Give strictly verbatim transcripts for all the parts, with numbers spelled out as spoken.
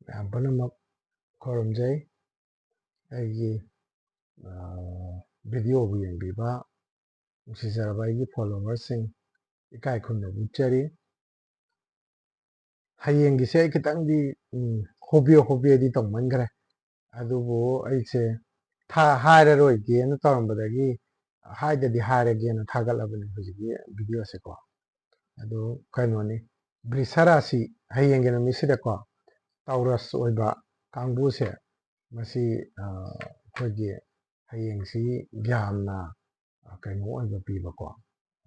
ꯃꯌꯥꯝ ꯄꯨꯝꯅꯃꯛ ꯈꯨꯔꯨꯝꯖꯩ꯫ ꯑꯩꯒꯤ ꯚꯤꯗꯤꯑꯣꯕꯨ ꯌꯦꯡꯕꯤꯕ ꯅꯨꯡꯁꯤꯖꯔꯕ ꯑꯩꯒꯤ ꯐꯣꯂꯣꯋꯔꯁꯤꯡ, ꯏꯀꯥꯏ ꯈꯨꯝꯅꯕ ꯎꯠꯆꯔꯤ꯫ ꯍꯌꯦꯡꯒꯤꯁꯦ ꯑꯩ ꯈꯤꯇꯪꯗꯤ ꯎꯝ, ꯍꯣꯕꯦ ꯍꯣꯕꯦꯗꯤ ꯇꯧꯃꯟꯈ꯭ꯔꯦ꯫ ꯑꯗꯨꯕꯨ ꯑꯩꯁꯦ ꯊꯥ ꯍꯥꯏꯔꯔꯣꯏꯒꯦꯅ ꯇꯧꯔꯝꯕꯗꯒꯤ ꯍꯥꯏꯗꯗꯤ ꯍꯥꯏꯔꯒꯦꯅ ꯊꯥꯒꯠꯂꯕꯅꯤ ꯍꯧꯖꯤꯛꯀꯤ ꯚꯤꯗꯤꯑꯣꯁꯦꯀꯣ꯫ ꯑꯗꯨ ꯀꯩꯅꯣꯅꯤ, ꯕ꯭ꯔꯤꯁ ꯔꯥꯁꯤ ꯍꯌꯦꯡꯒꯤ ꯅꯨꯃꯤꯠꯁꯤꯗꯀꯣ ꯇꯥꯎꯔꯁ ꯑꯣꯏꯕ ꯀꯥꯡꯕꯨꯁꯦ, ꯃꯁꯤ ꯑꯩꯈꯣꯏꯒꯤ ꯍꯌꯦꯡꯁꯤ ꯌꯥꯝꯅ ꯀꯩꯅꯣ ꯑꯣꯏꯕ ꯄꯤꯕꯀꯣ,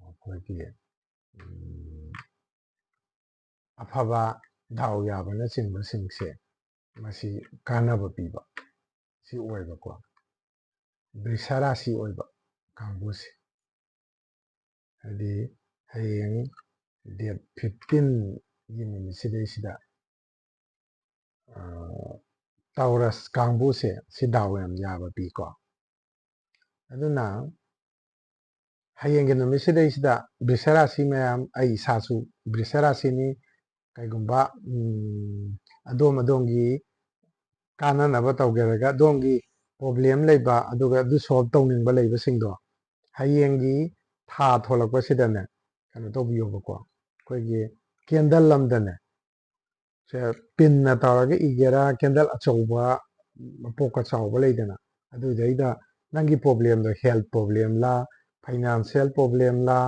ꯑꯩꯈꯣꯏꯒꯤ ꯑꯐꯕ ꯗꯥꯎ ꯌꯥꯕꯅꯆꯤꯡꯕꯁꯤꯡꯁꯦ ꯃꯁꯤ ꯀꯥꯟꯅꯕ ꯄꯤꯕ ꯁꯤ ꯑꯣꯏꯕꯀꯣ꯫ ꯕ꯭ꯔꯤꯁ ꯔꯥꯁꯤ ꯑꯣꯏꯕ ꯀꯥꯡꯕꯨꯁꯦ, ꯍꯥꯏꯗꯤ ꯍꯌꯦꯡ ꯗꯦꯠ ꯐꯤꯐꯇꯤꯟꯒꯤ ꯅꯨꯃꯤꯠꯁꯤꯗꯩꯁꯤꯗ ꯇꯥꯎꯔꯁ ꯀꯥꯡꯕꯨꯁꯦ ꯁꯤ ꯗꯥꯎ ꯌꯥꯝ ꯌꯥꯕ ꯄꯤꯀꯣ꯫ ꯑꯗꯨꯅ ꯍꯌꯦꯡꯒꯤ ꯅꯨꯃꯤꯠꯁꯤꯗꯩꯁꯤꯗ ꯕ꯭ꯔꯤꯁ ꯔꯥꯁꯤ ꯃꯌꯥꯝ, ꯑꯩ ꯏꯁꯥꯁꯨ ꯕ꯭ꯔꯤꯁ ꯔꯥꯁꯤꯅꯤ, ꯀꯩꯒꯨꯝꯕ ꯑꯗꯣꯝ ꯑꯗꯣꯝꯒꯤ ꯀꯥꯟꯅꯅꯕ ꯇꯧꯒꯦꯔꯒ ꯑꯗꯣꯝꯒꯤ ꯄ꯭ꯔꯣꯕ꯭ꯂꯦꯝ ꯂꯩꯕ ꯑꯗꯨꯒ ꯑꯗꯨ ꯁꯣꯜꯕ ꯇꯧꯅꯤꯡꯕ ꯂꯩꯕꯁꯤꯡꯗꯣ ꯍꯌꯦꯡꯒꯤ ꯊꯥ ꯊꯣꯛꯂꯛꯄꯁꯤꯗꯅꯦ ꯀꯩꯅꯣ ꯇꯧꯕꯤꯌꯣꯕꯀꯣ, ꯑꯩꯈꯣꯏꯒꯤ ꯀꯦꯟꯗꯜ ꯑꯃꯗꯅꯦ ꯁꯦ ꯄꯤꯟꯅ ꯇꯧꯔꯒ ꯏꯒꯦꯔꯥ, ꯀꯦꯟꯗꯜ ꯑꯆꯧꯕ ꯃꯄꯣꯛꯀ ꯆꯥꯎꯕ ꯂꯩꯗꯅ, ꯑꯗꯨꯗꯩꯗ ꯅꯪꯒꯤ ꯄ꯭ꯔꯣꯕ꯭ꯂꯦꯝꯗꯣ ꯍꯦꯜꯊ ꯄ꯭ꯔꯣꯕ꯭ꯂꯦꯝꯂꯥ, ꯐꯥꯏꯅꯥꯟꯁꯤꯌꯦꯜ ꯄ꯭ꯔꯣꯕ꯭ꯂꯦꯝꯂꯥ,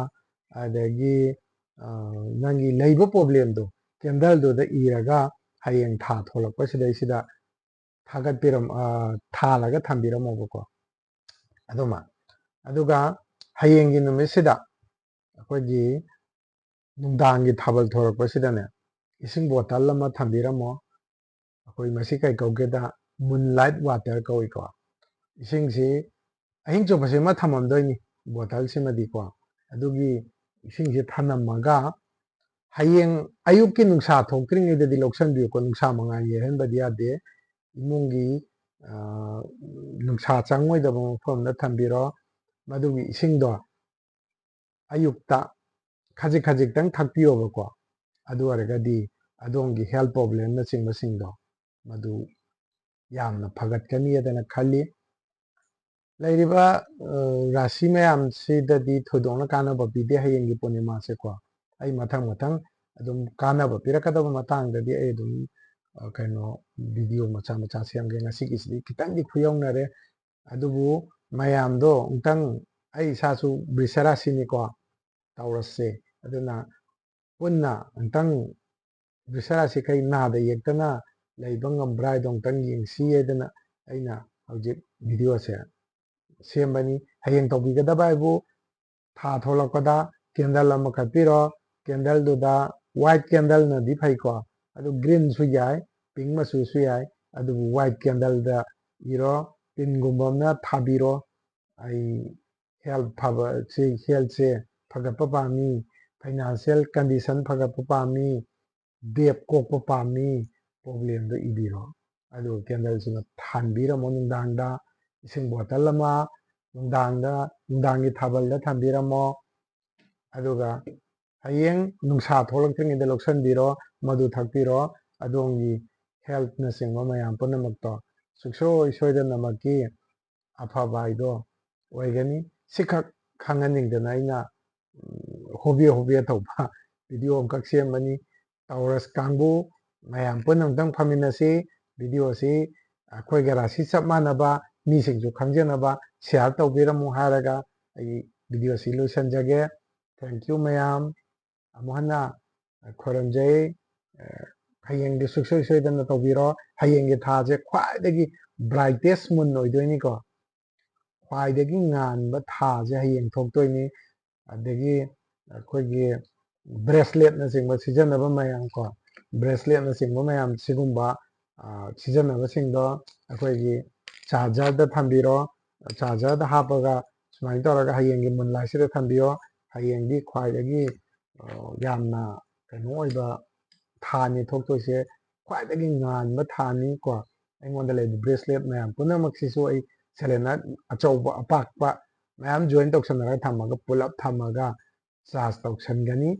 ꯑꯗꯒꯤ ꯅꯪꯒꯤ ꯂꯩꯕ ꯄ꯭ꯔꯣꯕ꯭ꯂꯦꯝꯗꯣ ꯀꯦꯟꯗꯜꯗꯨꯗ ꯏꯔꯒ ꯍꯌꯦꯡ ꯊꯥ ꯊꯣꯛꯂꯛꯄꯁꯤꯗꯩꯁꯤꯗ ꯊꯥꯒꯠꯄꯤꯔꯝ ꯊꯥꯜꯂꯒ ꯊꯝꯕꯤꯔꯝꯃꯣꯕꯀꯣ꯫ ꯑꯗꯨꯃ ꯑꯗꯨꯒ ꯍꯌꯦꯡꯒꯤ ꯅꯨꯃꯤꯠꯁꯤꯗ ꯑꯩꯈꯣꯏꯒꯤ ꯅꯨꯡꯗꯥꯡꯒꯤ ꯊꯥꯕꯜ ꯊꯣꯔꯛꯄꯁꯤꯗꯅꯦ ꯏꯁꯤꯡ ꯕꯣꯇꯜ ꯑꯃ ꯊꯝꯕꯤꯔꯝꯃꯣ꯫ ꯑꯩꯈꯣꯏ ꯃꯁꯤ ꯀꯩ ꯀꯧꯒꯦꯗ, ꯃꯨꯟ ꯂꯥꯏꯠ ꯋꯥꯇꯔ ꯀꯧꯏꯀꯣ꯫ ꯏꯁꯤꯡꯁꯤ ꯑꯍꯤꯡ ꯆꯨꯞꯄꯁꯤꯃ ꯊꯝꯃꯝꯗꯣꯏꯅꯤ ꯕꯣꯇꯜꯁꯤꯃꯗꯤꯀꯣ꯫ ꯑꯗꯨꯒꯤ ꯏꯁꯤꯡꯁꯤ ꯊꯝꯂꯝꯃꯒ ꯍꯌꯦꯡ ꯑꯌꯨꯛꯀꯤ ꯅꯨꯡꯁꯥ ꯊꯣꯛꯇ꯭ꯔꯤꯉꯩꯗꯗꯤ ꯂꯧꯁꯟꯕꯤꯌꯨꯀꯣ, ꯅꯨꯡꯁꯥ ꯃꯉꯥꯜ ꯌꯩꯍꯟꯕꯗꯤ ꯌꯥꯗꯦ꯫ ꯏꯃꯨꯡꯒꯤ ꯅꯨꯡꯁꯥ ꯆꯪꯉꯣꯏꯗꯕ ꯃꯐꯝꯗ ꯊꯝꯕꯤꯔꯣ꯫ ꯃꯗꯨꯒꯤ ꯏꯁꯤꯡꯗꯣ ꯑꯌꯨꯛꯇ ꯈꯖꯤꯛ ꯈꯖꯤꯛꯇꯪ ꯊꯛꯄꯤꯌꯣꯕꯀꯣ꯫ ꯑꯗꯨ ꯑꯣꯏꯔꯒꯗꯤ ꯑꯗꯣꯝꯒꯤ ꯍꯦꯜꯊ ꯄ꯭ꯔꯣꯕ꯭ꯂꯦꯝꯅꯆꯤꯡꯕꯁꯤꯡꯗꯣ ꯃꯗꯨ ꯌꯥꯝꯅ ꯐꯒꯠꯀꯅꯤ ꯍꯥꯏꯗꯅ ꯈꯜꯂꯤ꯫ ꯂꯩꯔꯤꯕ, ꯑ, ꯔꯥꯁꯤ ꯃꯌꯥꯝꯁꯤꯗꯗꯤ ꯊꯣꯏꯗꯣꯛꯅ ꯀꯥꯟꯅꯕ ꯄꯤꯗꯦ ꯍꯌꯦꯡꯒꯤ ꯄꯨꯔꯅꯤꯃꯥꯁꯦꯀꯣ꯫ ꯑꯩ ꯃꯊꯪ ꯃꯊꯪ ꯑꯗꯨꯝ ꯀꯥꯟꯅꯕ ꯄꯤꯔꯛꯀꯗꯕ ꯃꯇꯥꯡꯗꯗꯤ ꯑꯩ ꯑꯗꯨꯝ, ꯑ, ꯀꯩꯅꯣ, ꯚꯤꯗꯤꯑꯣ ꯃꯆꯥ ꯃꯆꯥ ꯁꯦꯝꯒꯦ꯫ ꯉꯁꯤꯒꯤꯁꯤꯗꯤ ꯈꯤꯇꯪꯗꯤ ꯈꯨꯌꯧꯅꯔꯦ꯫ ꯑꯗꯨꯕꯨ ꯃꯌꯥꯝꯗꯣ ꯑꯃꯨꯛꯇꯪ, ꯑꯩ ꯏꯁꯥꯁꯨ ꯕ꯭ꯔꯤꯁ ꯔꯥꯁꯤꯅꯤꯀꯣ, ꯇꯧꯔꯁꯦ꯫ ꯑꯗꯨꯅ ꯄꯨꯟꯅ ꯑꯃꯨꯛꯇꯪ ꯕ꯭ꯔꯤꯁ ꯔꯥꯁꯤ ꯀꯩ ꯅꯥꯗ ꯌꯦꯛꯇꯅ ꯂꯩꯕ ꯉꯝꯕ꯭ꯔꯥ ꯍꯥꯏꯗꯣ ꯑꯃꯨꯛꯇꯪ ꯌꯦꯡꯁꯤ ꯍꯥꯏꯗꯅ ꯑꯩꯅ ꯍꯧꯖꯤꯛ ꯚꯤꯗꯤꯑꯣꯁꯦ ꯁꯦꯝꯕꯅꯤ꯫ ꯍꯌꯦꯡ ꯇꯧꯕꯤꯒꯗꯕ ꯍꯥꯏꯕꯨ ꯊꯥ ꯊꯣꯛꯂꯛꯄꯗ ꯀꯦꯟꯗꯜ ꯑꯃ ꯀꯠꯄꯤꯔꯣ꯫ ꯀꯦꯟꯗꯜꯗꯨꯗ white ꯀꯦꯟꯗꯜꯅꯗꯤ ꯐꯩꯀꯣ, ꯑꯗꯨ greenꯁꯨ ꯌꯥꯏ, pink ꯃꯆꯨꯁꯨ ꯌꯥꯏ, ꯑꯗꯨꯕꯨ white ꯀꯦꯟꯗꯜꯗ ꯏꯔꯣ, ꯄꯤꯟꯒꯨꯝꯕ ꯑꯃꯅ ꯊꯥꯕꯤꯔꯣ꯫ ꯑꯩ health ꯐꯕ, ꯁꯤ healthꯁꯦ ꯐꯒꯠꯄ ꯄꯥꯝꯃꯤ, financial condition ꯐꯒꯠꯄ ꯄꯥꯝꯃꯤ, debt ꯀꯣꯛꯄ ꯄꯥꯝꯃꯤ, problemꯗꯣ ꯏꯕꯤꯔꯣ꯫ ꯑꯗꯨꯒ ꯀꯦꯟꯗꯜꯁꯤꯃ ꯊꯥꯟꯕꯤꯔꯝꯃꯣ ꯅꯨꯡꯗꯥꯡꯗ, ꯏꯁꯤꯡ ꯕꯣꯇꯜ ꯑꯃ ꯅꯨꯡꯗꯥꯡꯗ, ꯅꯨꯡꯗꯥꯡꯒꯤ ꯊꯥꯕꯜꯗ ꯊꯝꯕꯤꯔꯝꯃꯣ꯫ ꯑꯗꯨꯒ ꯍꯌꯦꯡ ꯅꯨꯡꯁꯥ ꯊꯣꯛꯂꯛꯇ꯭ꯔꯤꯉꯩꯗ ꯂꯧꯁꯟꯕꯤꯔꯣ, ꯃꯗꯨ ꯊꯛꯄꯤꯔꯣ꯫ ꯑꯗꯣꯝꯒꯤ healthꯅꯆꯤꯡꯕ ꯃꯌꯥꯝ ꯄꯨꯝꯅꯃꯛꯇꯣ ꯁꯨꯡꯁꯣꯏ ꯁꯣꯏꯗꯅꯃꯛꯀꯤ ꯑꯐꯕ ꯍꯥꯏꯗꯣ ꯑꯣꯏꯒꯅꯤ꯫ ꯁꯤꯈꯛ ꯈꯪꯍꯟꯅꯤꯡꯗꯅ ꯑꯩꯅ, ꯎꯝ, ꯍꯣꯕꯦ ꯍꯣꯕꯦ ꯇꯧꯕ ꯚꯤꯗꯤꯑꯣ ꯑꯃꯈꯛ ꯁꯦꯝꯕꯅꯤ꯫ ꯇꯧꯔꯁ ꯀꯥꯡꯕꯨ ꯃꯌꯥꯝ ꯄꯨꯟꯅ ꯑꯃꯨꯛꯇꯪ ꯐꯝꯃꯤꯟꯅꯁꯤ꯫ ꯚꯤꯗꯤꯑꯣꯁꯤ ꯑꯩꯈꯣꯏꯒ ꯔꯥꯁꯤ ꯆꯞ ꯃꯥꯟꯅꯕ ꯃꯤꯁꯤꯡꯁꯨ ꯈꯪꯖꯅꯕ share ꯇꯧꯕꯤꯔꯝꯃꯨ ꯍꯥꯏꯔꯒ ꯑꯩ ꯚꯤꯗꯤꯑꯣꯁꯤ ꯂꯣꯏꯁꯤꯟꯖꯒꯦ꯫ Thank you ꯃꯌꯥꯝ꯫ ꯑꯃꯨꯛ ꯍꯟꯅ ꯈꯣꯏꯔꯝꯖꯩ꯫ ꯑ, ꯍꯌꯦꯡꯗꯤ ꯁꯨꯡꯁꯣꯏ ꯁꯣꯏꯗꯅ ꯇꯧꯕꯤꯔꯣ꯫ ꯍꯌꯦꯡꯒꯤ ꯊꯥꯁꯦ ꯈ꯭ꯋꯥꯏꯗꯒꯤ brightest moon ꯑꯣꯏꯗꯣꯏꯅꯤꯀꯣ꯫ ꯈ꯭ꯋꯥꯏꯗꯒꯤ ꯉꯥꯟꯕ ꯊꯥꯁꯦ ꯍꯌꯦꯡ ꯊꯣꯛꯇꯣꯏꯅꯤ꯫ ꯑꯗꯒꯤ ꯑꯩꯈꯣꯏꯒꯤ braceletꯅꯆꯤꯡꯕ ꯁꯤꯖꯤꯟꯅꯕ ꯃꯌꯥꯝ ꯀꯣ, braceletꯅꯆꯤꯡꯕ ꯃꯌꯥꯝ ꯁꯤꯒꯨꯝꯕ, ꯑ, ꯁꯤꯖꯤꯟꯅꯕꯁꯤꯡꯗꯣ ꯑꯩꯈꯣꯏꯒꯤ chargerꯗ ꯊꯝꯕꯤꯔꯣ꯫ Chargerꯗ ꯍꯥꯞꯄꯒ ꯁꯨꯃꯥꯏꯅ ꯇꯧꯔꯒ ꯍꯌꯦꯡꯒꯤ moonlightꯁꯤꯗ ꯊꯝꯕꯤꯌꯣ꯫ ꯍꯌꯦꯡꯗꯤ ꯈ꯭ꯋꯥꯏꯗꯒꯤ, ꯑ, ꯌꯥꯝꯅ ꯀꯩꯅꯣ ꯑꯣꯏꯕ ꯊꯥꯅꯤ ꯊꯣꯛꯇꯣꯏꯁꯦ, ꯈ꯭ꯋꯥꯏꯗꯒꯤ ꯉꯥꯟꯕ ꯊꯥꯅꯤ ꯀꯣ꯫ ꯑꯩꯉꯣꯟꯗ ꯂꯩꯕ bracelet ꯃꯌꯥꯝ ꯄꯨꯝꯅꯃꯛꯁꯤꯁꯨ ꯑꯩ selenite ꯑꯆꯧꯕ ꯑꯄꯥꯛꯄ ꯃꯌꯥꯝ join ꯇꯧꯁꯟꯅꯔꯒ ꯊꯝꯃꯒ, ꯄꯨꯂꯞ ꯊꯝꯃꯒ charge ꯇꯧꯁꯟꯒꯅꯤ꯫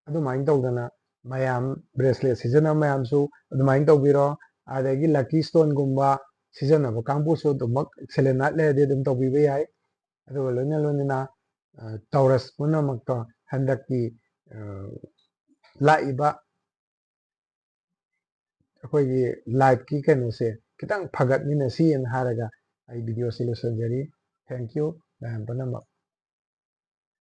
ꯑꯗꯨꯃꯥꯏꯅ ꯇꯧꯗꯅ ꯃꯌꯥꯝ bracelet ꯁꯤꯖꯤꯟꯅꯕ ꯃꯌꯥꯝꯁꯨ ꯑꯗꯨꯃꯥꯏꯅ ꯇꯧꯕꯤꯔꯣ꯫ ꯑꯗꯒꯤ lucky stoneꯒꯨꯝꯕ ꯁꯤꯖꯤꯟꯅꯕ ꯀꯥꯡꯕꯨꯁꯨ ꯑꯗꯨꯃꯛ selenite ꯂꯩꯔꯗꯤ ꯑꯗꯨꯝ ꯇꯧꯕꯤꯕ ꯌꯥꯏ꯫ ꯑꯗꯨꯒ ꯂꯣꯏꯅ ꯂꯣꯏꯅꯅ ꯇꯧꯔꯁ ꯄꯨꯝꯅꯃꯛꯇꯣ ꯍꯟꯗꯛꯀꯤ ꯂꯥꯛꯏꯕ ꯑꯩꯈꯣꯏꯒꯤ lifeꯀꯤ ꯀꯩꯅꯣꯁꯦ ꯈꯤꯇꯪ ꯐꯒꯠꯃꯤꯟꯅꯁꯤꯅ ꯍꯥꯏꯔꯒ ꯑꯩ videoꯁꯦ ꯂꯣꯏꯁꯤꯟꯖꯔꯤ꯫ Thank you ꯃꯌꯥꯝ ꯄꯨꯝꯅꯃꯛ꯫